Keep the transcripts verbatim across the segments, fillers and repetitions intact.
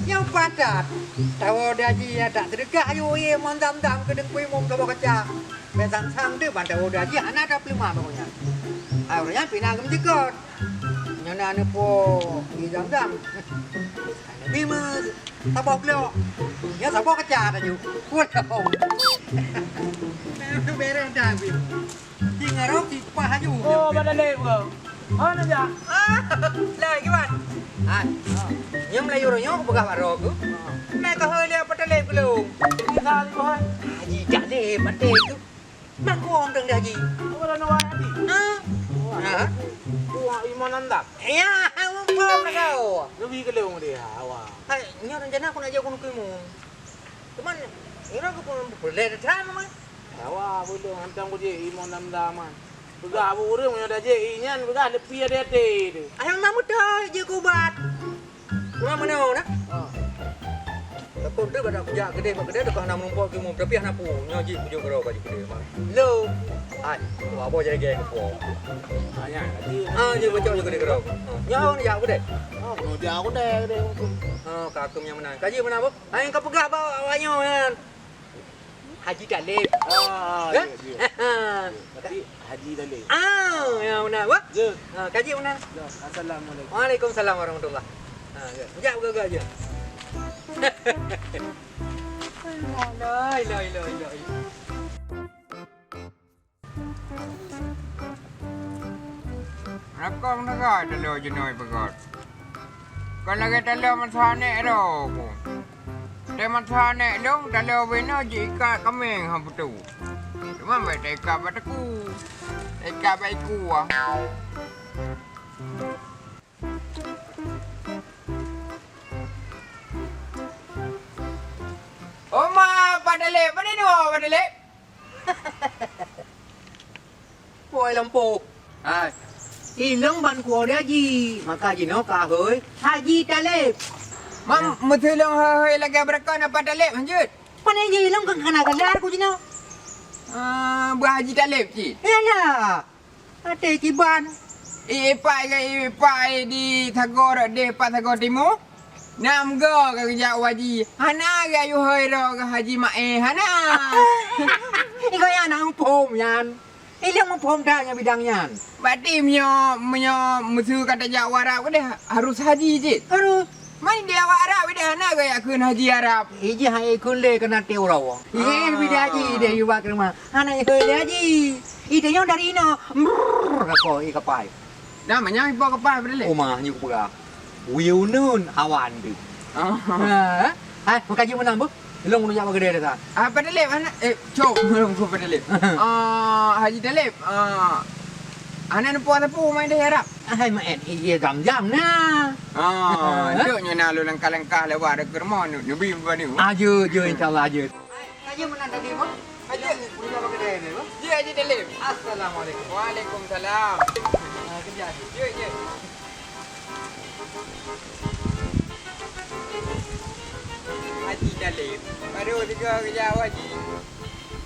Nyang patat, tawoe di haji nyang tak seudeukah ayue ie mon Zam-Zam keu Teungku Imum saboh kaca. Bèk sang-sang deuh ban tawoe di haji hana tapeuleumah bak gobnyan. Hai ureueng nyan pih na geumeujeukot. Nyoe na neupo ie Zam-Zam. Hai Nabi Mus, saboh glok. Nyoe saboh kaca taju. Waduh. Beureh dah, Bi. Singoh rot sipah aju. Oh, Badaleb ke? Mana jak? Ah, lai kiban. Ah, nyoe meulayu roh nyoe peugah bak droe ku. Meuka hôi lé Badaleb keu lôn. Bisa lé boh. Haji Daleb maté tu. Makong dong dah Haji. Apa dah nak Haji? Ah. Ah. Buah iman anda. Ya, mumpung dah kau. Lebih ke lôn dia, awak. Hai, nyoe rencana aku nak jak gunong keumu. Cuman, ira aku pun boleh dah sama. Awak boleh hantam ku je iman anda man. Peugah abu ureueng nyoe dah je inyan peugah lepi ada até tu. Ayang nama dah je kubat. Cuma mana nak? Ah. Takut tu pada kujak gede bak gede dekat nak menumpuk ke umum tapi hana pu. Nyoe ji kujok gero baju gede mah. Lo. Hai, tu abo jadi geng ko. Ah, ya, tadi. Ah, je bocok je gede gero. Ah, nyoe awak ni jak gede. Oh, kena jak gede gede. Ah, ka aku yang menang. Kaji mana, Bu? Hai, kau peugah bak awak nyoe kan. Haji Dalib. Ah, ya, ya. Tapi Haji Dalib. Ah, ya benar. Wah. Ya. Ah, kaji benar. Ya, assalamualaikum. Waalaikumsalam warahmatullah. Ah, ya. Jak gagah je. La ilaha illallah. Rakong sagai taloe jinoe peugöt. Kon lagèe taloe masa aneuk droe ku. Teuh masa aneuk lôn taloe binoe jiikat kaméng han putôh. Teuma bèk taikat bak teku. Taikat bak iku ah. Oma, Pak Dalib, pane nyoe Pak Dalib? Poi lampôh. Hai. Ilong ban kuwoe di haji, maka jinoe ka hôi Haji Taleb. Mam, meuteulong hôi-hôi lagèe beureukan apa Taleb hanjeuet? Pane jih ilong kan kana sadar ku jinoe. Ah, bah Haji Taleb cit. Iyalah. Até kiban. Ipai ke ipai di Sagoe Rot deh pat Sagoe Timu. Nam go ka geujak u haji. Hana geuyue hôi droe keu Haji Mae, hana. Igoe nyan na muphom nyan. Ilong muphom that nyan bidang nyan. Berarti meunyoe, meunyoe meuseu ka tajak u Arab keudeh harus haji cit? Harus. Man di awak Arab keudeh hana geuyue kheun haji Arab. Iji hai kheun lé keunan teuh uroe. Ié bidang haji deh yue bak keu rumoh. Hana ikheun lé haji. Ide nyoe dari inoe. Brrr, ka po, i kapai. Dah manyang ipo kapai berdeh. Uma nyoe kupeugah. Wiunun awan tu. Oh. Ha? Hai, meukaji meunan bu. Ilong meununjak bak keudè desa. Ah, Pak Talib, anak, eh, cok, belum ku Pak Talib. Ah, Haji Talib, ah, anak neupue sapu mai deh Arab. Hai, maet, iya gam-gam na. Ah, ha? Dok nyoe na lôn langkah-langkah lewat dekat rumah, nu-, nubi bani. Aja, aja, insya Allah, aja. Hai, aja meunan tadi, bu. Aja, meununjak bak keudè deh, bu. Ya, Haji Talib. Assalamualaikum. Waalaikumsalam. Ah, kerja. Ya, ya. Haji Talib. Baru tiga keujak Haji.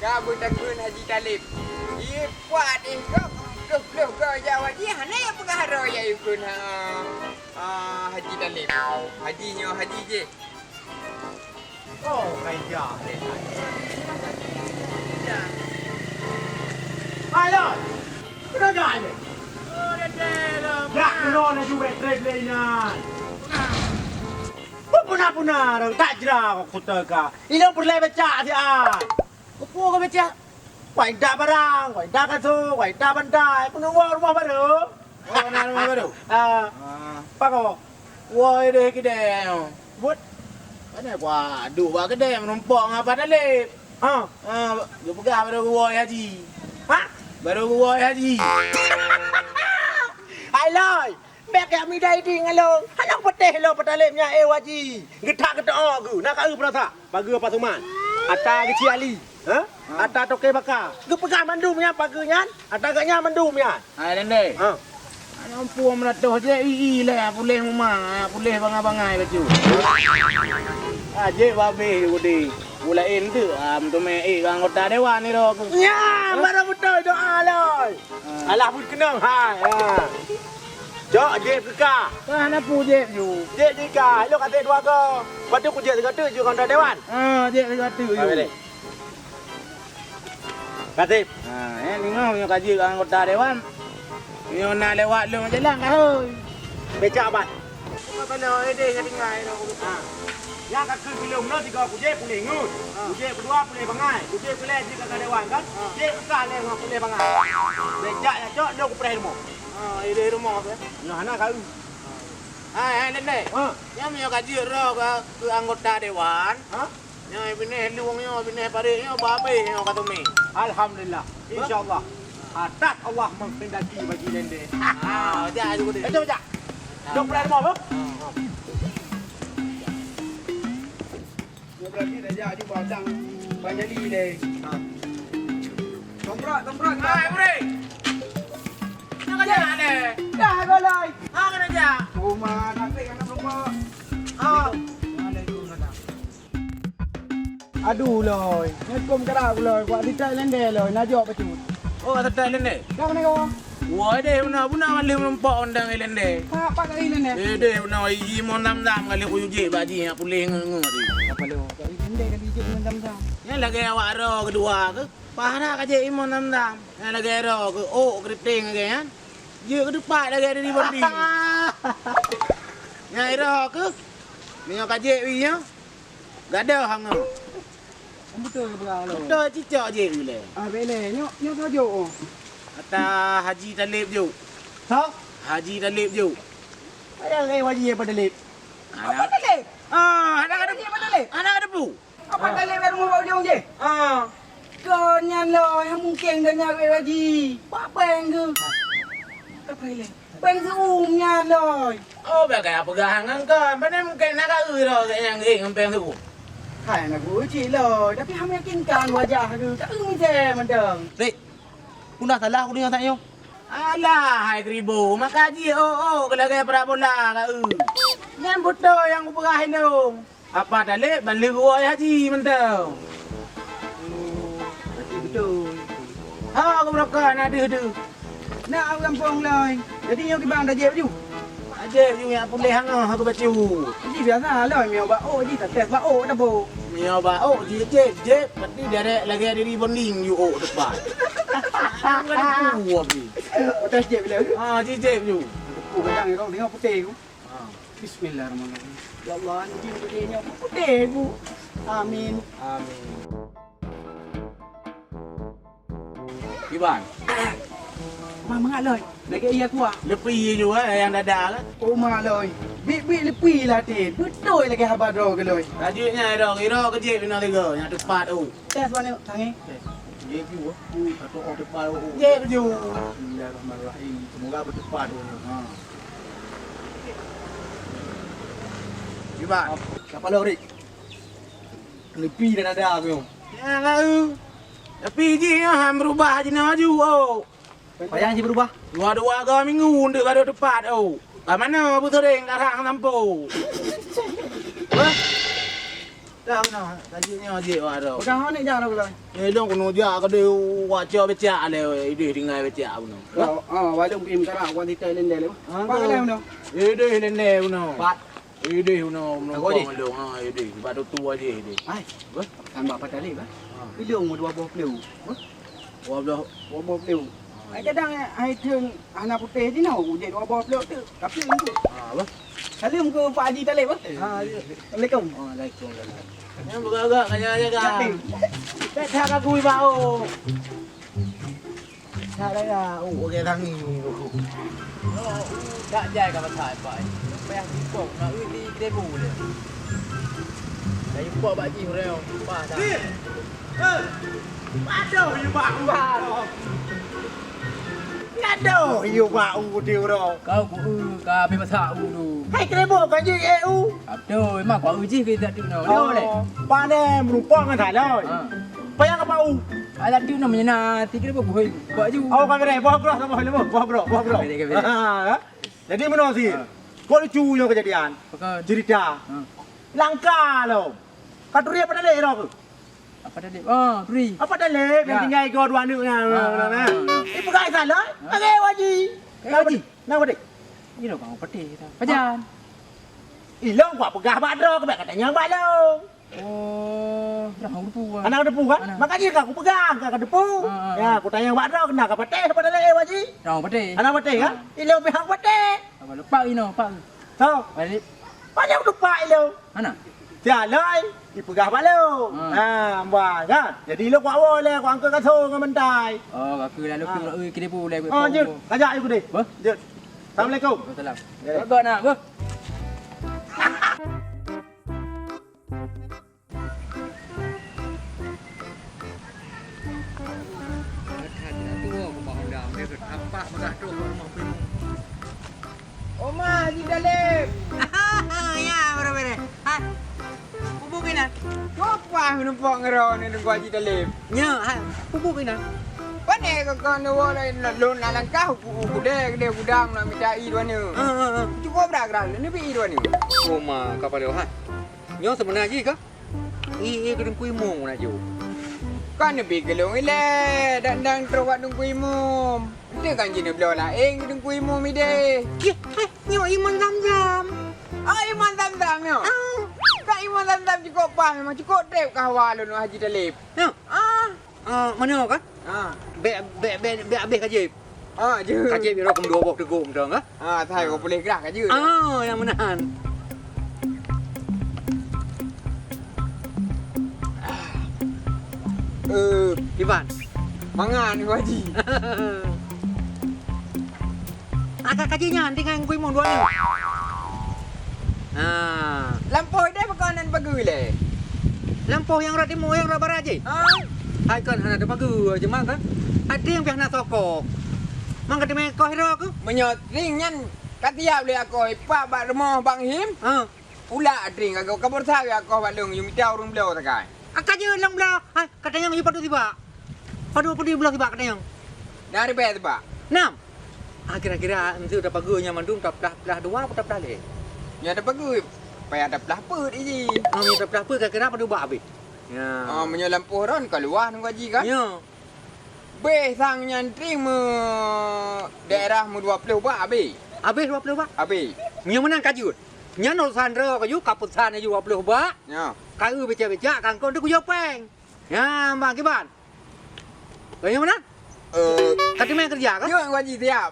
Ka beutakheun Haji Talib. Ié pat ih gob, ploh-ploh goe jak Haji, hana nyang peugah droe jak ikheun ha, ha, Haji Talib. Haji nyoe Haji jih. Oh, kai jah. Hai, Lon. Kena dah ni. Oh, dah, dah, dah. Dah, kena laju back track lagi nyan. Puna-puna orang tak jera kau kota ka. Ini perlu baca siat. Kau pun kau baca. Kau indak barang, kau indak kasut, kau indak bantai. Kau nunggu rumah baru. Oh, na rumah baru? Ah. Ah. Apa kau? Woi deh keudè. Buet. Pane kuat duek bak keudè meurumpok ngon Abah Talib. Ha. Ha, geupeugah baru geuwoe haji. Ha? Baru geuwoe haji. Hai lôi, bèk kajak midai di ngon lôn. Hana peutéh lôn Abah Talib nyan, eh, haji. Geutak geutoe geu, na ka eu peurasa. Pageue Pak Suman. Ata Geuchik Ali. Ha? Ha. Ata Toke Baka. Geupeugah mandum nyan pageue nyan. Ata geuh nyan mandum nyan. Hai, Dende. Ha. Aneuk empu meuratoh jih, i, i, lé, puléh muma, puléh bangai-bangai bacut. Ajék babeh udeh. Ulaén teuk, am, teumé, eh, anggota dewan ni roh. Nya, ha? Baru beutôi doa lôi. Ha. Alah buet keunong, hai. Ha. Cok, jép keu ka. Ka hana peue jép ju. Jép jih ka. Ilôn ka trép dua go. Lepas tu kujép sigoe teuk ju ngon anggota dewan. Ah, jép sigoe teuk ju. Ka trép. Ka trép. Ha, eh, deungoe meunyoe ka jeuet anggota dewan. Meunyoe na lewat lôn jalan ka hôi. Becak ban. Bukan kalau edeh ka tinggai dah. Ha. Nyang ka keu bilong nyoe tiga kujép puléh ngeut. Ha. Kujép keudua puléh bangai. Kujép keulhèe jeuet keu dewan kan. Ha. Jép keu ka lé ngon puléh bangai. Becak nyan cok lôn kupreh rumoh. Ha, edeh rumoh tu. Nyoe hana ka eu. Hai, hai, Lendeh. Ha. Nyoe meunyoe ka jeuet droe keu, keu anggota dewan. Ha? Nyoe binéh lueng nyoe, binéh parit nyoe, babeh nyoe ka teumé. Alhamdulillah. Insya Allah. Atas Allah menghendaki bagi Lendeh. Ah, jak aju deh. Betul, jak. Dok pulai rumah, apa? Nyoe berarti dah jak aju batang Bang Jali deh. Ha. Tomprak, tomprak. Hai, Bri. Nak kerja deh. Dah, Golai. Ha, kena jak. Rumah, nanti kena rumah. Ha. Waalaikumsalam. Aduh, Loi. Nyoe kôm karap, Loi. Buat sitai Lendeh, Loi. Najok bacut. Oh, sitai Lendeh? Dah mana kau? Wah, deh, beuna, beuna malem meureumpok undang Lendeh. Pak, Pak kali Lendeh. Eh, deh, beuna, iji mon dam-dam kali kuyue jép bak jih, nak puléh ngeut-ngeut. Apa lu? Kali Lendeh kali jép mon dam-dam. Nyan lagèe awak droe keudua keuh. Pahala ka jép imon dam-dam. Nyan lagèe droe keuh, ôk keuriteng lagèe nyan. Jeuet keu teupat lagèe dari bandi. Nyan droe keuh. Meunyoe ka jép nyoe. Gadoh hangoe. Beutôi keu peugah lôn. Beutôi cicok jép ulèe. Ah, bèk lé. Nyoe, nyoe soe jok, oh? Ata Haji Taleb jok. Soe? Haji Taleb jok. Ayah lé Haji apa Taleb? Apa Taleb? Ah, hana ka Haji apa Taleb? Hana ka teupeu. Apa Taleb bak rumoh bak ujong jih? Ah. Kon nyan lôn, han mungken geuh nyan Haji. Bak péng geuh. Apa ilèe? Péng seuuem nyan, Loi. Oh, bèk gaya peugah ngon kon. Pane mungken na ka eu droe geuh nyang geuék ngon péng seuuem. Hai, na geueu cit, Loi. Tapi han meyakinkan wajah geuh. Ka eu misé mantong. Rik, peue na salah kudeungö saát nyoe? Alah, hai Keribo. Maka jih ôk-ôk keu lagèe parabola ka eu. Nyan beutôi nyang kupeugah ilôn. Apa Taleb ban lheueh woe Haji mantong. Oh, berarti beutôi. Ha, geumeuraka na deuh-deuh. Na u gampông, Loi. Jadi nyoe kiban tajép ju? Tajép ju nyak puléh hangoh keu bacut. Jadi biasa, Loi, meunyoe bak ôk jih tates bak ôk taboh. Meunyoe bak ôk jih jép, jép, berarti direct lagèe di rebonding ju ôk teupat. Bukan itu, Abi. Tates jép, Loi. Ha, jih jép ju. Ôk kadang kau tengok putéh tu. Ha. Bismillahirrahmanirrahim. Ya Allah, anjing gede nyoe putih, Bu. Amin. Amin. Iban. Mah mangat, Loi. Lagèe iya kuah. Lepi ju, eh, nyang dada kan? Oh, ma, Loi. Bit-bit lepi lah, Tin. Beutôi lagèe haba droe keuh, Loi. Lanjut nyan, Iro. Iro keu jép inoe lego. Nyang teupat, oh. Tes mana, Tangi? Tes. Jép ju, oh. Atau oh teupat, oh. Jép ju. Bismillahirrahmanirrahim. Semoga beuteupat, oh. Ha. Iban. Siapa lo, Rik? Lepi dah ada aku. Ya, lau. Tapi jih nyoe han beurubah jinoe aju, oh. Payah jih beurubah? Dua-dua go minggu untuk baru teupat, oh. Ka mana bu sering karang lampu? Hah? Dah mana? Tadi nyoe jih, wah, dah. Udah, ni jar aku lah. Eh, dong, kena jak ke dia, wah, cok becak le, ideh tinggal becak, bunoe. Oh, oh, walau pergi sekarang, aku nanti tak lendeh le. Ah, Pak, tu. Lendeh, bunoe. Eh, deh, lendeh, bunoe. Pat. Ideh bunoe, bunoe. Aku je. Kong lôn, ha, ideh. Sebab tu tu aje ideh. Hai. Apa? Tambah patah lé, bah. Ha. Idong dua boh pleu. Apa? Dua boh. Dua boh pleu. Ha. Ai kadang ai thon hana putéh jinoe, ujek dua boh pleu tu. Tapi tu. Ha, apa? Salam ke Pak Haji Talib, bah. Ha, ya. Assalamualaikum. Waalaikumsalam. Yang beragak kanya jaga. Yatim. Tak tak aku bau. That raya, oh, ureueng tangi. Oh, tak jai ka pasal, Pak. Payah tikong, nak uji seribu dia. Dah jumpa Pak Ji, orang yang jumpa dah. Aduh, you bak u. Aduh, you bak u di uro. Kau ku, ka habis masak u tu. Hai, seribu kau ji, eh, u. Betul, memang kau uji ke tak tu, no. Oh, boleh. Pandai merupa dengan salah. Ha. Payah ka bau. Alah tu namanya nasi kira apa buhoi. Buat ju. Oh, kamera, buah bro sama hello, buah bro, buah bro. Kamera, kamera. Ha, ha. Jadi meunoe sit. Ha. Kok lucu nyoe kejadian. Pakon. Cerita. Ha. Langka lo. Ka turi apa tadi ero tu? Apa tadi? Oh, turi. Apa tadi? Ya. Yang tinggal kau dua anak. Ha, ha, ha, ha. Eh, bukan salah. Ha. Pakai waji. Pakai waji. Kenapa tadi? Ilôn ka patéh dah. Pajan? Ilôn kupeugah bak droe, keubiet ka tanyong bak lôn. Oh, dah depu kan? Hana depu kan? Hana. Maka jih ka kupeugah, ka, ka depu. Ha, ha, ya, ha. Kutanyong bak droe, keunan ka patéh, pada lé, Pak Ji. Dah patéh. Hana patéh kan? Ha. Ilôn pih hana patéh. Apa lupa ino, Pak? So. Balik. Banyak lupa ilôn. Hana? Siap, Lôn. Ipeugah bak lôn. Ha. Ha, mbai, kan? Jadi, lôn kuwoe lé, kuangkot kasô ngon bantai. Oh, aku lalu ha. Ke, eh, ke depo lé, oh, jeuet. Kajak, ayo, deh. Bah? Jeuet. Assalamualaikum. Waalaikumsalam. Ya. Kau nak, bah? Oma, Haji Dalem. Ya, beureh-beureh. Ha, peue buet keunan? Peue pah meuneumpok ngeuro ni Teungku Haji Dalem? Nyo, ha, peue buet keunan? Pane keu kon woe lôn na langkah u, u keudè, keudè gudang nak mita ie dua nyoe. Ha, ha, ha. Cukup brat geurah lôn neubi ie dua nyoe. Oma, ka padum, ha? Nyoe seubeuna jih kah? Ie, ie keu Teungku Imum na jih. Kan neubi keu lôn ilèe, dan, dan trok bak Teungku Imum. Ente kan jih neubloe laén keu Teungku Imum idéh. Yeh, heh, nyoe Imum Zamzam. Oh, Imum Zamzam nyoe? Ah. Kan Imum Zamzam cukôp paih memang, cukôp trép keu hawa lôn Haji Dalem. Nyoe? Ah. Ah, manoe kan? Ah. Bèk, bèk, bèk, bèk abéh ka jép. Ah, jeuet. Ka jép biro kum dua boh teugok mantong, ah. Ah, sai ka puléh grah ka jeuet. Ah, nyang meunan. Eh, kiban. Mangat ni, Haji. Aka kaji nyan tinggai ngui mong dua ni. Ha. Lampôh idéh pakon nan pageue lé? Lampôh nyang rot timu, nyang rot barat jih? Ha. Hai kon hana teuma geue jeumang kan? Hai tring pih hana sokong. Mang ka teumé koh iro keuh? Meunyoe tring nyan ka tiab lé akoh ipak bak rumoh Bang Him. Ha. Pulak tring ka, ka beureusaha akoh bak lôn yue mita ureueng bloe sagai. Aka jeuet lôn bloe. Hai, ka tanyong yue padub sibak. Padub, padub bloe sibak ka tanyong? Na ribèe sibak. Nam. Ah, kira-kira enteuk tapageue nyan mandum taplah-plah dua atau taplah lhèe? Nyan tapageue, payah taplah peuet iji. Oh, meunyoe taplah peuet kira-kira padub bak abéh. Ya. Ah, meunyoe lampôh ron ka luwah nunggu haji kan? Ya. Béh sang nyan tring meu daerah meu dua ploh bak abéh. Abéh dua ploh bak? Abéh. Meunyoe meunan ka jeuet. Nyan urusan droe ka jeuet, ka peusan aju dua ploh bak. Ya. Ka eu becak-becak, kangkong tu kujok péng. Ya, Bang Kiban. Bagaimana? Eh, ka teumé keureuja kah? Yo, Haji, siap.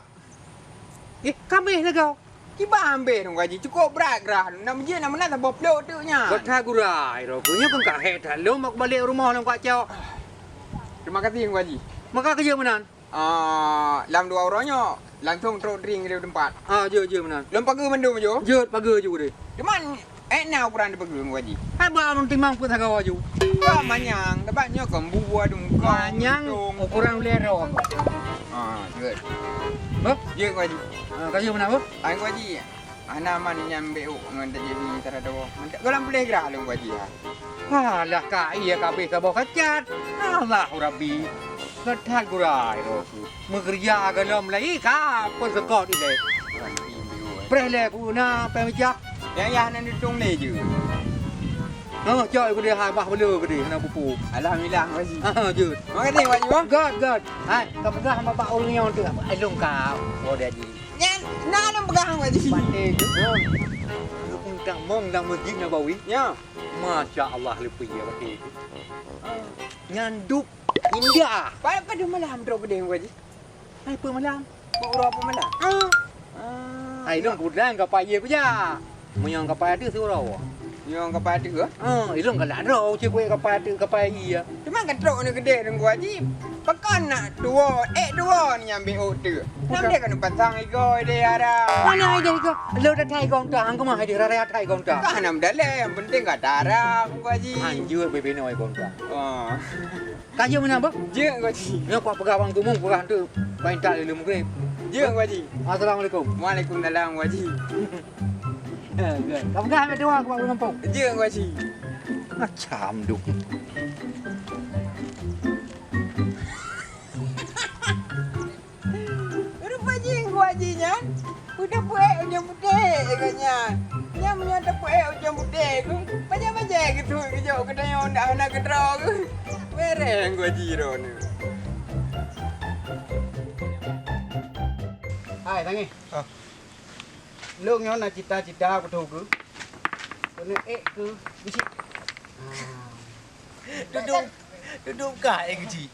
Eh, ka abéh lagoe. Kiban abéh dong, Haji. Cukôp brat grah. Nak meujeuet, nak meunan saboh plôk teuk nyan. Gata gura, iro. Nyoe kon ka hék that lom, mak balek rumoh lom ka cok. Terima kasih, Haji. Maka keujeuet meunan. Ah, lam dua uroe nyoe, langsong trok tring di teumpat. Ah, jeuet, jeuet meunan. Lôn pageue mandum, Jo? Jeuet, pageue ju deh. Cuman, eh, na ukuran dipageue, Haji? Haba lôn timang peuet sagoe ju. Ka manyang, teuma nyoe kon buwa dungkong. Manyang dungkong. Ukuran ulèe droe. Ah, jeuet. Beuh? Jeuet, Haji. Ah, ka jeuet meunan, beuh? Ai, Haji. Hana man nyan beu ngon tajadi tara dawa. Mantap goh lam puléh grah lôn Haji ha. Alah ka iya ka abéh saboh kacat. Allahu Rabbi. Gata gura iro. Meukeureuja goh lom lai ka peuseukot ilèe. Preh lé ku na pèng meucah. Ya ya nan ditong lé je. Oh, cok gede hai bah bela gede hana pupu. Alhamdulillah Haji. Ha jeuet. Makasih Haji. Gad gad. Hai, ka peugah sama bak ureueng nyoe tu. Ai lôn ka. Oh dia ji. Nyan, na lôn peugah ngon Haji. Patéh tu. Lôn tamong lam Masjid Nabawi. Ya. Masya Allah, leupie ya patéh tu. Nyan duek indah. Pada, pada malam tu pedih Haji. Hai, peuet malam. Peuet uroe peuet malam. Ah. Ah. Hai, lôn kebetulan ka payah kuja. Meunyoe kapai ateueh siuroe. Meunyoe kapai ateueh, eh? Ah, ilôn galak droe, cit kuék kapai ateueh, kapai ie. Teuma ka trok nyoe keudeh Teungku Haji. Pakon nak tuwoe, ék tuwoe ni nyang beuôt teuh. Nam deh ka neupasang igoe deh ara. Mana ideh igoe? Lôn dah that igoe unta, hang keumah ideh rara that igoe unta. Ka hana meudaleh, nyang penting ka tarang, Teungku Haji. Hanjeuet bubena igoe unta. Oh. Ka jeuet meunan, Bah? Jeuet, Teungku Haji. Nyoe kupeugah bak Teungku Imum, peugah tu, bak intat lé lôn meugreb. Jeuet, Teungku Haji. Assalamualaikum. Waalaikumsalam, Teungku Haji. Ka peugah meutuah bak ureueng gampông. Jeuet, Teungku Haji. Macam duek. Rupa jih Teungku Haji nyan, peue tapeuék ujong putéh keu nyan. Nyan meunyoe tapeuék ujong putéh tu, bajèe-bajèe geutuek geujok geutanyoe ndak hana keudroe geuh. Beureh Teungku Haji droeneuh. Hai, Tangé. Ah. Lôn nyoe na cita-cita kutô keu keuneuk ék keu geuchik. Ah. Dudoe, dudoe kah ék geuchik?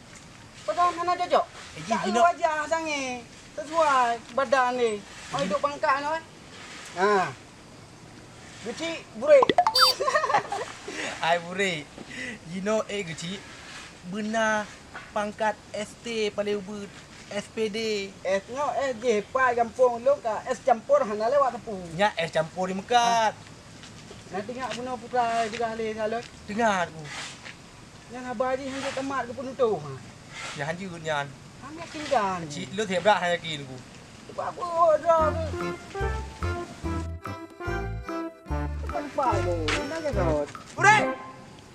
Padahai hana cocok. Eh, ji, tak jinoe wajah sangat sesuai badan ni. Oi, duek pangkat nyoe. Ha. Geuchik, burék. Ai burék. Jinoe ék geuchik. Beuna pangkat S T paléng ubeut, S P D. S nyoe S jih pai gampông lôn ka S campur hana lewat teupeu. Nyak S campur di meukat. Na teuingat bunoe putra juga lé salon. Teuingat ku. Nyang haba jih hanjeuet tamat geupeunutôh. Nyang hanjeuet nyan. Hana yakin gan. Cit lôn siap brat hana yakin ku. Sebab ku droe. Tempat-tempat ku. Hana ke sot. Udah.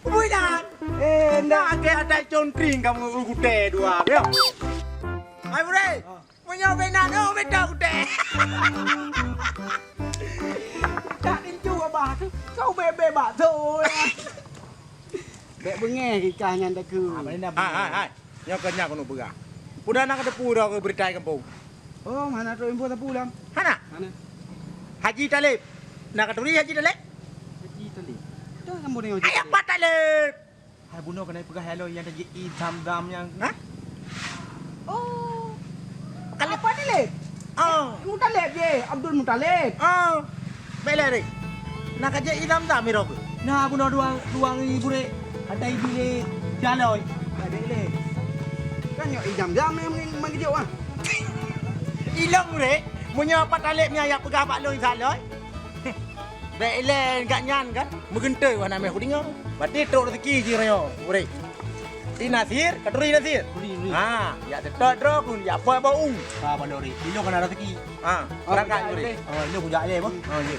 Ubui dan. Eh, ndak. Ndak ke ada contring kamu u gutée dua, yo. Hai, Bure. Ah. Meunyoe bena, oh, beda gutée. Tak tinju abah tu. Kau bebe bak tu, ya. Bek beungéh kikah nyan takue. Ah, mana dah. Hai, hai, hai. Nyoe keuh nyan keuneuk peugah. Peue na ka teupeu droe keu beurita gampông? Oh, hana trok info sapeue lam. Hana? Hana. Haji Taleb. Na ka turi Haji Taleb? Haji Taleb. Dah sambung dengan Haji Taleb. Ayah Pak Taleb. Hai bunoe keuneuk peugah hai lôn nyang tajak i Zam-Zam nyang. Hah? Oh. Taleb. Apa Taleb? Oh. Mutaleb je, Abdul Mutaleb. Oh. Baiklah, Rik. Na ka jeuet i Zam-Zam, Iro? Na bunoe dua, dua ngi burek. Ada ibi le jaloi. Ada le. Kan nyok i Zam-Zam yang mengejut ah. Ilong, Rik. Meunyoe Pak Taleb nyan yak peugah bak lôn saloi. Bèk ilèe gak nyan kan, meugeunteue wah nameh kudeungö. Berarti trok rezeki jih nyoe, Uri. Si Nasir, ka turi Nasir? Turi, turi. Ha, jak seutôt droe kun, jak pôi bak u. Ka balori, ilong kana rezeki. Ha, berangkat, Uri. Oh, ilong kujak lé, boh. Ha, ya.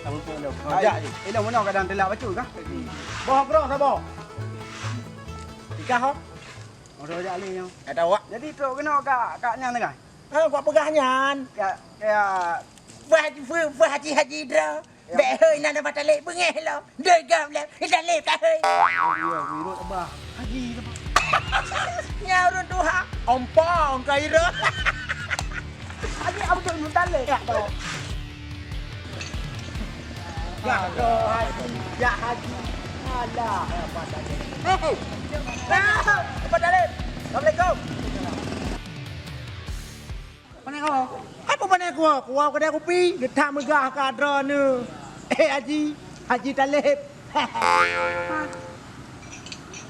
Kamu pun ilong. Ha, jak je. Ilong mana kadang telak bacut kah? Boh, bro, sabar. Tikah, ho? Oh, jak lé nyoe. Ada awak. Jadi trok keunoe ka, ka nyan teuka? Ha, kupeugah nyan. Ka, ka Bah Haji, bah Haji, Haji Idra. Ya. Bèk hôi nan Abah Taleb beungéh lom. Doi gam lom. Taleb tak hôi. Ya, mirot Abah. Haji Abah. Nyan ureueng tuha. Ompong ka ira. Haji Abdul Muttalib. Ya, tu. Ya, Haji. Ya, Haji. Alah, Abah Taleb. Hei. Abah Taleb. Assalamualaikum. Pane kau? Apa pane kau? Kau kedai kopi, geutak meugah ka droeneuh. Eh, Haji, Haji Taleb.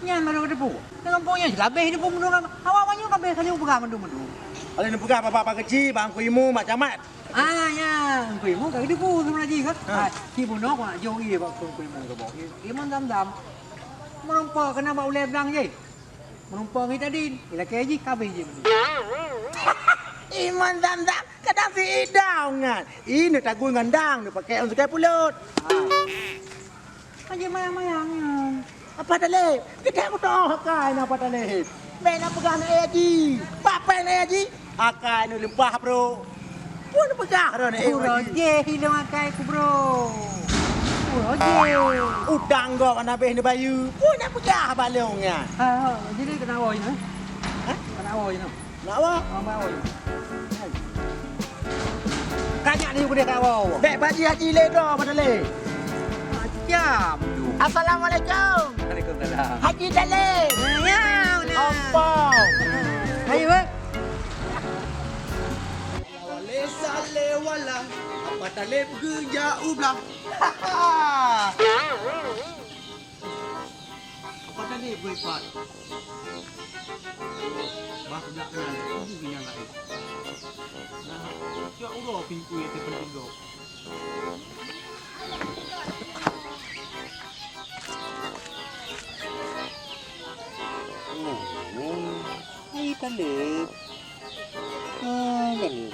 Nyan baru debu. Dalam punya labeh debu menurut awak banyak kabeh kali peugah mandum-mandum. Kalau ni peugah bapak-bapak kecil, bang ku imu, mak camat. Ah, ya, ku imu kali debu sebenarnya kan. Ha. Ah, si bunoe kau nak jauh dia bak ku imu tu bak. Iman dam-dam. Merumpok kena bak ulai belang je. Meureumpok ngon Ita Din, ilakèe jih ka abéh jih meunan. Iman Zamzam, kadang si idau nyan. Ih, neutagun ngon dang, neupakèk ôn sukée pulot. Ha. Aja mayang-mayang nyan. Apa Taleb? Kita meutoh akai na Apa Taleb. Bèk na peugah na Haji. Papai na Haji. Akai neuleupah, bro. Pun peugah droe na, eh, Bro Haji. Jeh ilong akai ku, bro. Bro jeh. Utang gob hana abéh neubayeue. Pun nak peugah balong nyan. Ha, ha, jadi keunawo inoe. Hah? Keunawo inoe. Nak wo? Ha, mau. Kanyak ni udah keunawo. Bèk baji haji lé droe pada lé. Macam tu. Assalamualaikum. Waalaikumsalam. Haji Taleb. Ya, ya. Apa? Hai, weh. Saleh, Saleh, wala, Apa Taleb geujak u blang. Apa Taleb geuipat? Bah, jak keunan, ibu keunan laén. Nah, jak uroe pintoe teupeuntiga. Oh, hai Taleb. Ah, Taleb.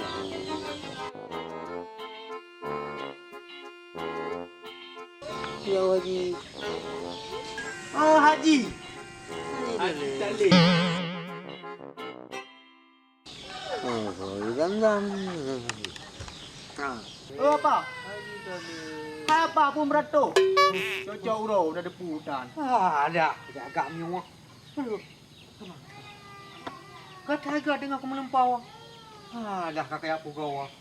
Ya, Haji. Ah, Haji. Hai, Haji Taleb. Taleb. Oh, Zamzam. Ha. Oh, apa? Hai, apa pun beratok? Cocok uroe udah depu hutan. Ah, dah. Agak-agak mewah. Aduh. Ka teuga deungon keumeuleumpau. Ah, dah ka kaya pugawa.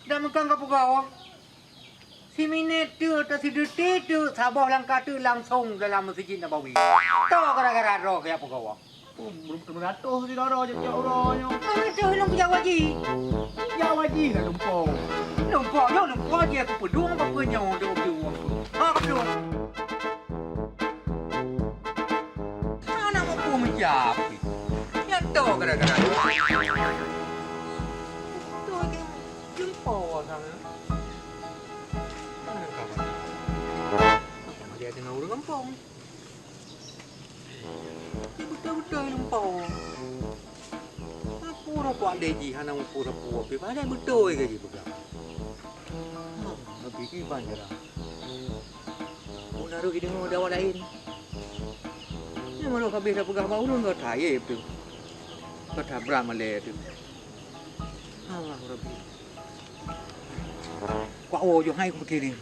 Dah meukang ka pugawa. Siminét teuk, atau sideutée teuk, saboh langkah teuk langsong dalam Meuseujid Nabawi. Toh gara-gara droe keu jak peugawa. Oh, meuratoh sidroe jak tiep uroe nyoe. Meuratoh ilong jak waji. Jak waji ka lumpoe. Lumpoe nyoe, lumpoe jih aku peudong apa nyoe, dok peudong apa. Ha, peudong. Aneuk mupu meucapit. Nyan toh gara-gara. Toh ke lumpoe sangat. Mana kawan? Dia tengah ureueng gampông. Dia beutôi-beutôi lumpoe. Aku dah kuat deh jih, hana mupu sapu api. Padahai beutôi ke jih peugah. Hmm, tapi kiban cara. Pun harus dideungoe di awak laén. Nyan malah habéh dah peugah bak ureueng ka thayeb tu. Ka tabrak malée tu. Allah Rabbi. Kuak woe jong hai kupiké ni.